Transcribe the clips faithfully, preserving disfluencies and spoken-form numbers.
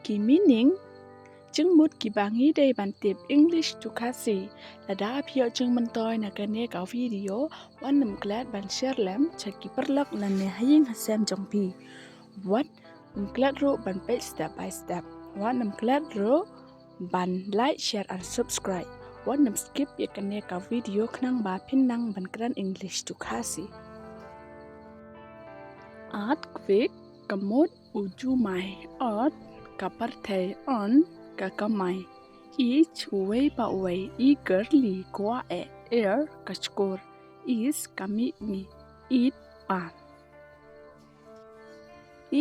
Ki meaning, jingmut kiba ngi dei ban tip English to Khasi. Lada phi ïoh jingmyntoi na kane ka video, wat nym klet ban share lem sha ki paralok lane ha ïing ha sem jong phi. Wat nym klet ruh ban peit step by step. Wat nym klet ruh ban like, share and subscribe. Wat nym skip ïa kane ka video khnang ba phin nang ban kren English to Khasi. At kwik ka mut u jumai, at ka pyrthei, an ka kamai. Ich, uwei pa uwei, eagerly, kwah eh, er ka shkor, is ka mih mih, it pan.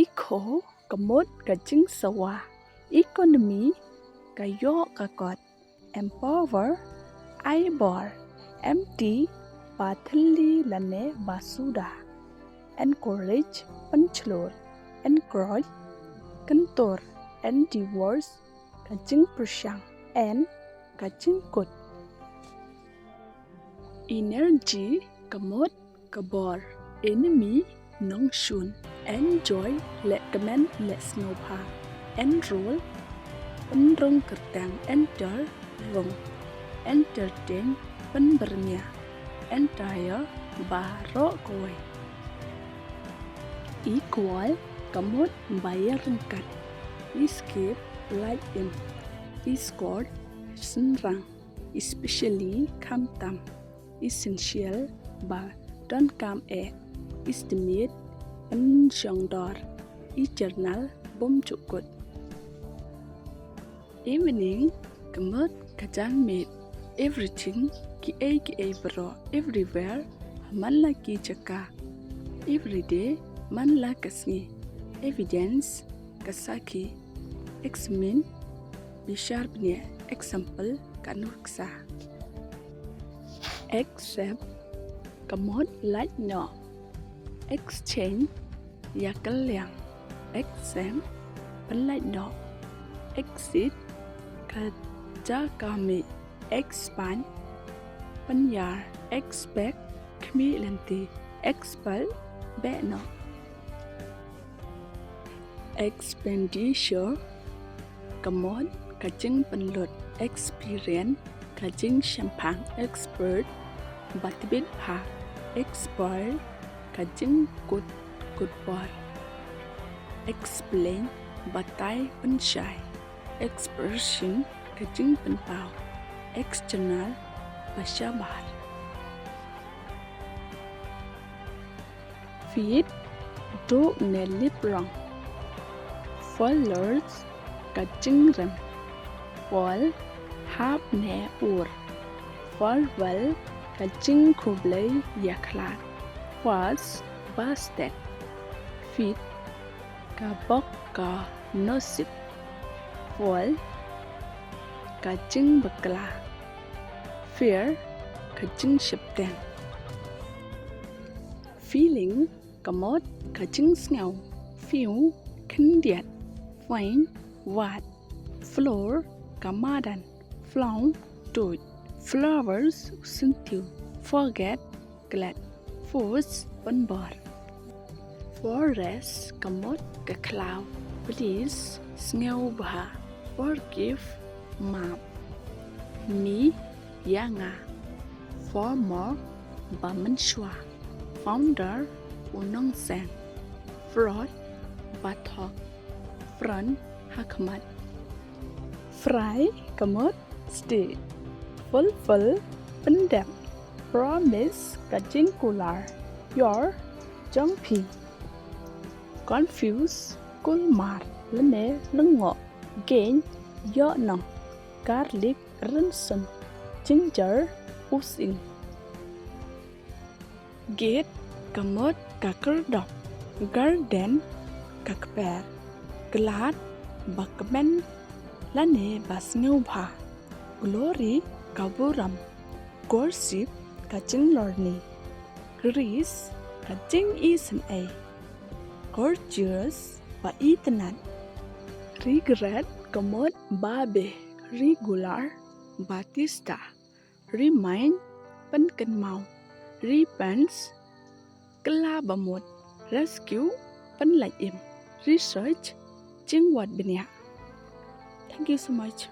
Ikho ka mut ka jingsawa, economy ka ïoh ka kot, empower ai bor, empty ba thylli lane ba suda, encourage pynchlur, encroach kyntur, endeavours ka jingpyrshang, en ka jingkut. Energy ka mut ka bor, enemy nongshun, enjoy leh kmen leh sngewbha, enroll pynrung kyrteng, enter rung, entertain pynbyrngia, entire baroh kawei. Equal ka mut ba ïaryngkat, escape lait im, escort shynrang, especially khamtam, essential ba donkam eh, estimate pynshong dor, eternal bymjukut. Evening ka mut ka janmiet, everything kiei kiei baroh, everywhere man la ki jaka, everyday man la ka sngi, evidence ka sakhi, examine bishar bniah, example ka nuksa. Accept ka mut lait noh, exchange ïa kylliang, exempt pynlait noh, exit ka jaka mih, expand pynïar, expect khmih lynti, expel beh noh. Expenditure ka mut ka jingpynlut, experience ka jingshemphang, expert ba tbit bha, expire ka jingkut kut bor, explain batai pynshai, expression ka jingpynpaw, external ba shabar. Feet duh ne lip rong, followers ka jingrem, fall hap ne ur, farewell ka jingkhublei ïakhlad, first ba stet, fit ka bok ka nosip, fall ka jingbakla, fear ka jingsheptieng. Feeling ka mut ka jingsngew, feel khyndiat, find wad, floor ka madan, flow tuid, flowers syntiew, forget klet, force pynbor. Forest ka mut ka khlaw, bliss sngewbha, forgive map, me ïa nga, former ba mynshuwa, founder u nongseng, fraud ba thok, front ha khmat. Fry ka mut stay, fulfill pyndep, promise ka jingkular, your jong phi, confuse kulmar lane lyngngoh, gain ïoh noh, garlic rynsun, ginger u sying. Gate ka mut ka kyrdop, garden ka kper, glad ba kmen lane ba sngewbha, glory ka burom, gossip ka jinglorni, grease ka jingisynei, gorgeous ba itynnad, regret ka mut ba beh, regular ba tista, remind pynkynmaw, repents kylla ba mut, rescue pynlait im, research jingwad bniah, Thank you so much.